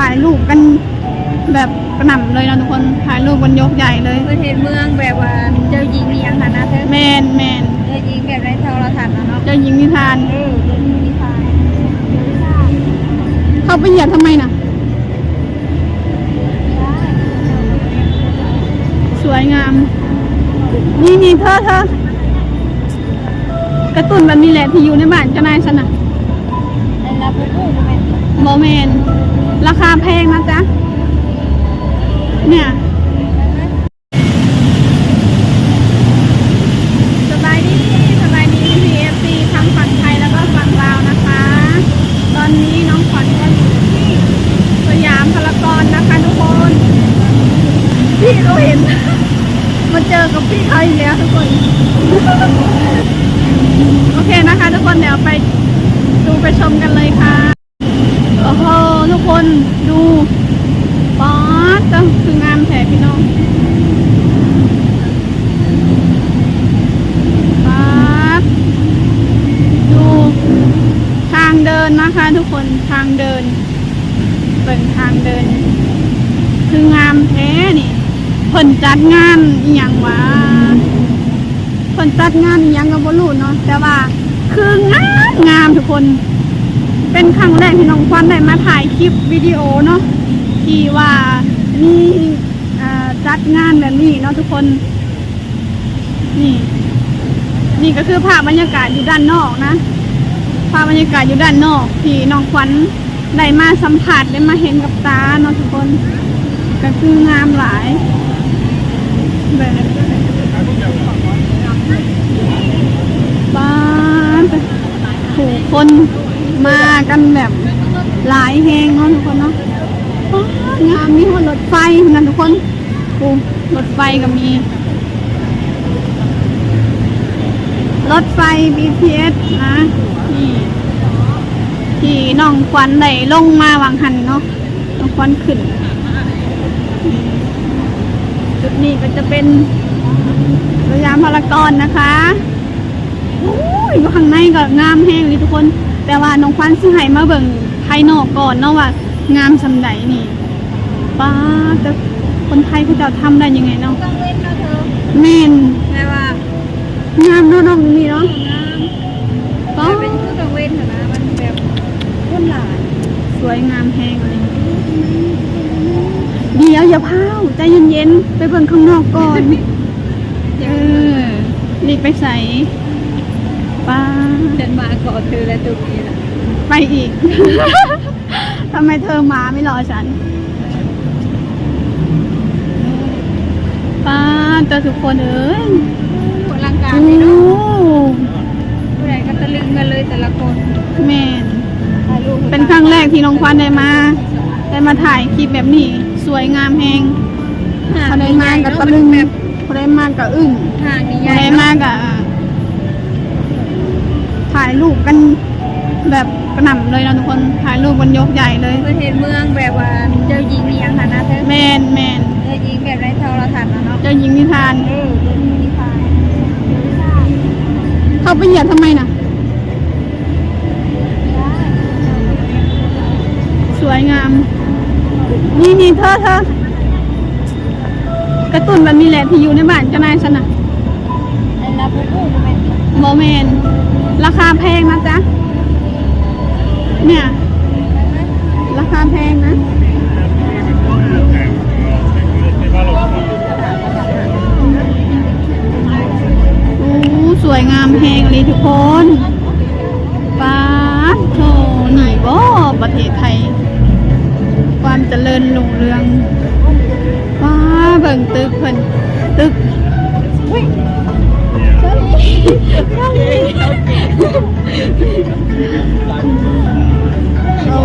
ຖ່າຍຮູບກັນແບບກະໜ່ຳເລີຍເນາະທຸກຄົນ ຖ່າຍຮູບກັນຍົກໃຫຍ່ເລີຍ. ເພິ່ນເຮັດເມືອງແບບວ່າເຈົ້າຍິງອີ່ຫຍັງຫັ້ນນະ. ແມ່ນໆ ເຈົ້າຍິງແບບໃນໂທລະທັດນະເນາະ ເຈົ້າຍິງນິທານ. ເອີ ເຈົ້າຍິງນິທານ. ເຂົ້າໄປຫຽບທຳໄມນະ? ສວຍງາມ. ນີ້ໆ ເທີ ເທີ ກາຕູນແບບນີ້ແຫຼະທີ່ຢູ່ໃນບ້ານເຈົ້ານາຍຊັ້ນນະ. ອັນລາບູບູບໍ່ແມ່ນ ບໍ່ແມ່ນ. ລາຄາແພງນະຈ໊ະ ເນ່ຍ. ສະບາຍດີ ສະບາຍດີ ພີ່ໆ ເອັຟຊີ ທັງຝັ່ງໄທ ແລ້ວກໍຝັ່ງລາວນະຄະ. ຕອນນີ້ນ້ອງຂວັນກໍຢູ່ທີ່ສະຫຍາມພາລາກອນນະຄະທຸກຄົນ. ພີ່ເຂົາເຫັນ ມາເຈີກັບພີ່ເຂົາອີກແລ້ວທຸກຄົນ. ໂອເຄນະຄະທຸກຄົນ ດຽວໄປ ດູໄປຊົມກັນເລີຍຄ່ະ. ໂອ້ໂຫ ທຸກຄົນດູ ປາດ ຄືງາມແທ້ພີ່ນ້ອງ. ປາດ ດູທາງເດີນນະຄະທຸກຄົນ ທາງເດີນ ເບິ່ງທາງເດີນ ຄືງາມແທ້ນີ້. ເພິ່ນຈັດງານອີ່ຫຍັງຫວາ? ເພິ່ນຈັດງານອີ່ຫຍັງກໍບໍ່ຮູ້ເນາະ ແຕ່ວ່າຄືງາມໆ ທຸກຄົນ. ເປັນຄັ້ງແລກທີ່ນ້ອງຂວັນໄດ້ມາຖ່າຍຄລິບວິດີໂອເນາະ ທີ່ວ່າມີ ເອີ ຈັດງານແບບນີ້ເນາະທຸກຄົນ. ນີ້ ນີ້ກໍຄືພາບບັນຍາກາດຢູ່ດ້ານນອກນະ ພາບບັນຍາກາດຢູ່ດ້ານນອກທີ່ນ້ອງຂວັນ ໄດ້ມາສຳຜັດ ໄດ້ມາເຫັນກັບຕາເນາະທຸກຄົນ ກໍຄືງາມຫຼາຍ. ເບິ່ງ ປາດ ຜູ້ຄົນມາກັນແບບຫຼາຍແຮງເນາະທຸກຄົນເນາະ. ປາດ ງາມ ມີຮອດລົດໄຟພຸ້ນນະທຸກຄົນ. ໂອ້ ລົດໄຟກໍມີ ລົດໄຟ ບີທີເອສ ນະ ນີ້ ທີ່ນ້ອງຂວັນໄດ້ລົງມາຫວ່າງຫັ້ນເນາະ ນ້ອງຂວັນຂຶ້ນ. ຈຸດນີ້ກໍຈະເປັນສະຫຍາມພາລາກອນນະຄະ. ໂອ້ຍ ຢູ່ຂ້າງໃນກໍງາມແຮງເລີຍທຸກຄົນ ແຕ່ວ່ານ້ອງຂວັນຊິໃຫ້ມາເບິ່ງພາຍນອກກ່ອນເນາະວ່າງາມສ່ຳໃດນີ້. ປາດ ແຕ່ຄົນໄທເຂົາເຈົ້າທຳໄດ້ຍັງໄງເນາະ? ກາງເວັນເນາະເທີ. ແມ່ນ ແຕ່ວ່າງາມເນາະນ້ອງນີ້ເນາະ. ງາມ ປາດ ແຕ່ເປັນຄືກາງເວັນຫັ້ນນະ ມັນແບບຄົນຫຼາຍ ສວຍງາມແຮງອັນນີ້. ດຽວ ຢ່າພ້າວ ໃຈເຢັນໆ ໄປເບິ່ງຂ້າງນອກກ່ອນ. ເອີ ຫຼີກໄປໃສ? ປາດ ເດີນມາກໍເທີແລະຕຸກນີ້ລະ ໄປອີກ. ທຳໄມເທີໝາໄມ່ຫຼໍ່ຊັ້ນ? ປາດ ແຕ່ທຸກຄົນເອີຍ ອະລັງການເລີຍເນາະ. ໂອ້ ຜູ້ໃດກໍຕະລຶງກັນເລີຍແຕ່ລະຄົນ. ແມ່ນ ເປັນຄັ້ງແລກທີ່ນ້ອງຂວັນໄດ້ມາ ໄດ້ມາຖ່າຍຄລິບແບບນີ້ ສວຍງາມແຮງ. ຜູ້ໃດມາກໍຕະລຶງ ແບບ ຜູ້ໃດມາກໍອຶ້ງ ຫ້າງນີ້ໃຫຍ່ ຜູ້ໃດມາກໍຖ່າຍຮູບກັນແບບກະໜ່ຳເລີຍເນາະທຸກຄົນ ຖ່າຍຮູບກັນຍົກໃຫຍ່ເລີຍ. ເພິ່ນເຮັດເມືອງແບບວ່າເຈົ້າຍິງອີ່ຫຍັງຫັ້ນນະເທີ. ແມ່ນໆ ເຈົ້າຍິງແບບໃນໂທລະທັດນະເນາະ ເຈົ້າຍິງນິທານ. ເອີ ເຈົ້າຍິງນິທານ. ເຂົ້າໄປຫຽບທຳໄມນະ? ສວຍງາມ. ນີ້ໆ ເທີ ເທີ ກາຕູນແບບນີ້ແຫຼະທີ່ຢູ່ໃນບ້ານເຈົ້ານາຍຊັ້ນນະ. ອັນລາບູບູບໍ່ແມ່ນ ບໍ່ແມ່ນ. ລາຄາແພງນະຈ໊ະ ເນ່ຍ ລາຄາແພງນະ. ໂອ້ ສວຍງາມແຮງອີ່ຫຼີທຸກຄົນ. ປາດໂທ້ ນີ້ບໍປະເທດໄທ ຄວາມຈະເລີນຮຸ່ງເຮືອງ. ປາດ ເບິ່ງຕຶກເພິ່ນ ຕຶກ ອຸ້ຍ ເຈົ້ານີ້ ເຈົ້ານີ້. ໂອ້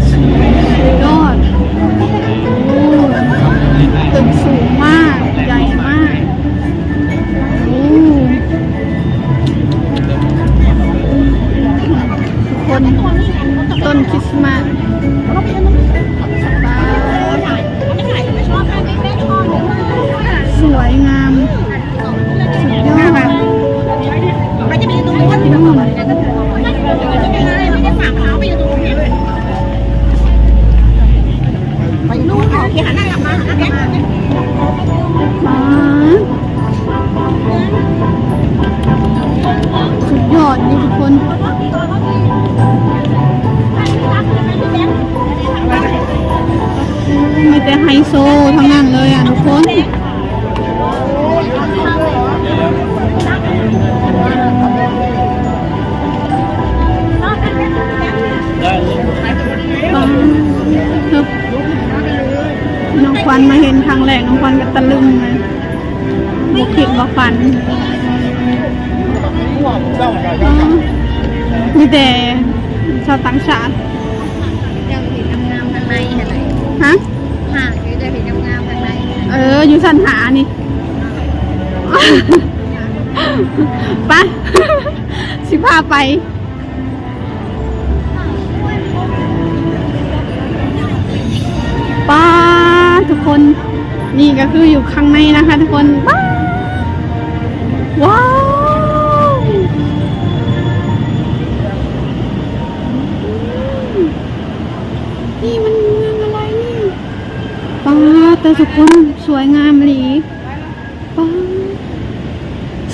ສຸດຍອດ. ໂອ້ ຕຶກສູງມາກ ໃຫຍ່ມາກ. ໂອ້ ທຸກຄົນ ຕົ້ນຄຣິດສະມາດ ປາດ ສວຍງາມ ສຸດຍອດ. ອືມ ໄປຈະໄປຢູ່ຕົງນັ້ນ ໄປຈະໄປຢູ່ຕົງນັ້ນ ໄປຈະໄປຢູ່ຕົງນັ້ນ ໄປຈະໄປຢູ່ຕົງນັ້ນ. ໂຊທັງນັ້ນເລີຍອ່ະທຸກຄົນ. ນ້ອງຂວັນມາເຫັນຄັ້ງແລກ ນ້ອງຂວັນກໍຕະລຶງເລີຍ ບໍ່ຄິດບໍ່ຝັນ. ມີແຕ່ຊາວຕ່າງຊາດ. ເຈົ້າເຫັນງາມໆທາງໃນຫັ້ນນະ. ຮະ? ຫ້າງ ເຈົ້າເຫັນງາມໆທາງໃນ. ເອີ ຢູ່ຊັ້ນຫ້ານີ້ ໄປ ຊິພາໄປ. ປ້າ ທຸກຄົນ ນີ້ກໍຄືຢູ່ຂ້າງໃນນະຄະທຸກຄົນ. ປ້າ ວ້າວ ນີ້ມັນເມືອງອະໄລນີ້? ປ້າ ແຕ່ທຸກຄົນ ສວຍງາມອີ່ຫຼີ. ປ້າ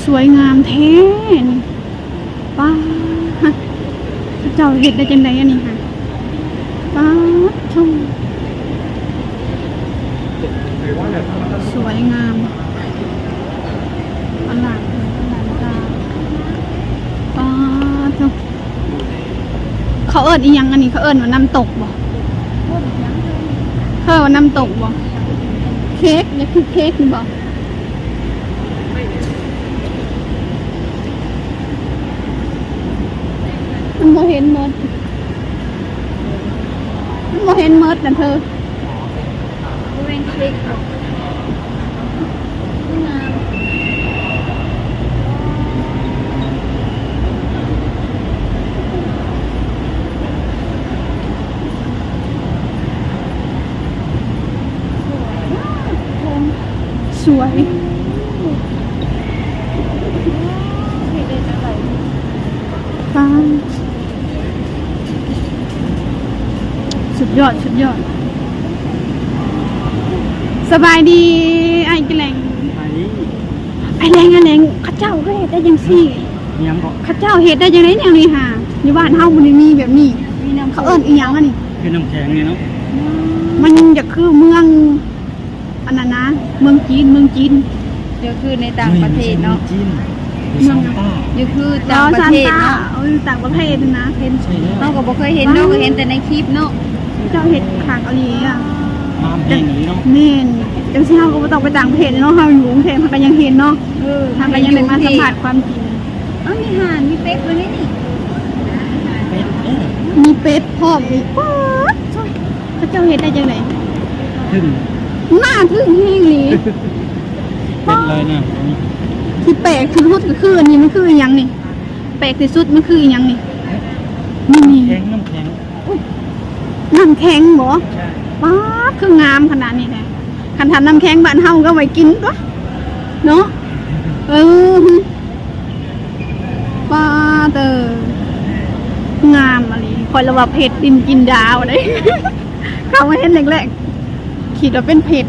ສວຍງາມແທ້ນີ້. ປ້າ ເຂົາເຈົ້າເຮັດໄດ້ຈັ່ງໃດອັນນີ້ຫະ? ປ້າໂທ້ ສວຍງາມ ອະລາມ ອະລາມຕາ. ປ້າໂທ້ ເຂົາເອີ້ນອີ່ຫຍັງອັນນີ້? ເຂົາເອີ້ນວ່ານ້ຳຕົກບໍ່? ເອີ້ນວ່ານ້ຳຕົກບໍ່? ເຄ້ກ ນີ້ຄືເຄ້ກນີ້ບໍ່? ມັນບໍ່ເຫັນໝົດ ມັນບໍ່ເຫັນໝົດນະເທີ. ບໍ່ແມ່ນເຄ້ກບໍ່? ສວຍ ປ້າ ສຸດຍອດ ສຸດຍອດ. ສະບາຍດີ ອ້າຍກິແລງ. ສະບາຍດີ. ອ້າຍແລງ ອ້າຍແລງ ເຂົາເຈົ້າກໍເຮັດໄດ້ຈັ່ງຊີ້? ອີ່ຫຍັງເກາະ? ເຂົາເຈົ້າເຮັດໄດ້ຈັ່ງໃດແນວນີ້ຫາ? ຢູ່ບ້ານເຮົາບໍ່ໄດ້ມີແບບນີ້. ເຂົາເອີ້ນອີ່ຫຍັງອັນນີ້? ຄືນ້ຳແຂງນີ້ເນາະ. ມັນຢາກຄືເມືອງ ອັນນັ້ນນະ ເມືອງຈີນ ເມືອງຈີນ. ຢູ່ຄືໃນຕ່າງປະເທດເນາະ. ເມືອງຈີນ ຢູ່ຊານຕ້າ ຢູ່ຄືຕ່າງປະເທດເນາະ. ເອີ ຕ່າງປະເທດນະ. ເຫັນ ເຮົາກໍບໍ່ເຄີຍເຫັນເນາະ ກໍເຫັນແຕ່ໃນຄລິບເນາະ. ເຈົ້າເຮັດຄັກອີ່ຫຼີອະ. ງາມແຮງອີ່ຫຼີເນາະ. ແມ່ນ ຈັ່ງຊີ້ເຮົາກໍບໍ່ຕ້ອງໄປຕ່າງປະເທດເນາະ ເຮົາຢູ່ກຸງເທບເຮົາກໍຍັງເຫັນເນາະ. ເອີ ເຮົາກໍຍັງໄດ້ມາສຳຜັດຄວາມຈິງ. ເອົ້າ ມີຫ່ານ ມີເປັດບໍ່ນີ້? ເປັດເດ້. ມີເປັດພ້ອມອີກ. ປາດໂທ້ ເຂົາເຈົ້າເຮັດໄດ້ຈັ່ງໃດ? ເຖິງ ໜ້າທຶ່ງແຮງອີ່ຫຼີ. ເປັດລອຍນ້ຳ. ທີ່ແປກທີ່ສຸດກໍຄືອັນນີ້ ມັນຄືອີ່ຫຍັງນີ້? ແປກທີ່ສຸດມັນຄືອີ່ຫຍັງນີ້? ນີ້ ນ້ຳແຂງ ນ້ຳແຂງ. ອຸ້ຍ ນ້ຳແຂງບໍ? ໃຊ່. ປາດ ຄືງາມຂະໜາດນີ້ແທ້. ຄັນຖ້ານ້ຳແຂງບ້ານເຮົາກໍໄວ້ກິນຕົວະເນາະ. ເອີ ປາດເຕີ ງາມອີ່ຫຼີ. ຂ້ອຍລະວ່າເຜັດດິນກິນດາວເດ້ ເຂົ້າມາເຫັນແລກໆ ຄິດວ່າເປັນເຜັດ.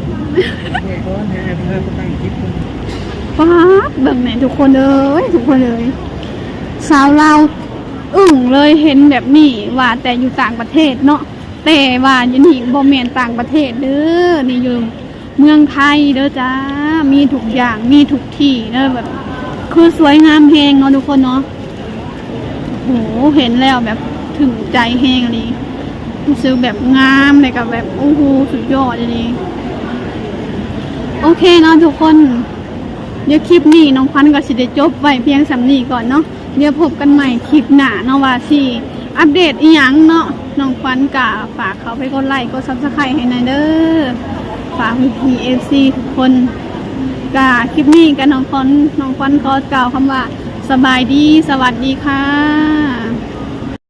ປາດ ເບິ່ງແດ່ທຸກຄົນເອີຍ ທຸກຄົນເອີຍ ຊາວລາວອຶ້ງເລີຍ ເຫັນແບບນີ້ ວ່າແຕ່ຢູ່ຕ່າງປະເທດເນາະ ແຕ່ວ່າຢູ່ນີ້ບໍ່ແມ່ນຕ່າງປະເທດເດີ ນີ້ຢູ່ ເມືອງໄທເດີຈ້າ ມີທຸກຢ່າງ ມີທຸກທີ່ເດີ ແບບຄືສວຍງາມແຮງເນາະທຸກຄົນເນາະ. ໂອ້ໂຫ ເຫັນແລ້ວແບບຖືກໃຈແຮງອີ່ຫຼີ ຮູ້ສຶກແບບງາມ ແລ້ວກໍແບບ ໂອ້ໂຫ ສຸດຍອດອີ່ຫຼີ. ໂອເຄເນາະທຸກຄົນ ດຽວຄລິບນີ້ນ້ອງຂວັນກໍຊິໄດ້ຈົບໄວ້ພຽງສ່ຳນີ້ກ່ອນເນາະ. ດຽວພົບກັນໃໝ່ຄລິບໜ້າເນາະ ວ່າຊິອັບເດດອີ່ຫຍັງເນາະ. ນ້ອງຂວັນກະຝາກເຂົ້າໄປກົດໄລກົດ Subscribe ໃຫ້ແດ່ເດີ ຝາກພີ່ໆ ເອັຟຊີ ທຸກຄົນ. ກະຄລິບນີ້ກະນ້ອງຂວັນ ນ້ອງຂວັນຂໍກ່າວຄຳວ່າ ສະບາຍດີ ສະຫວັດດີຄ່ະ.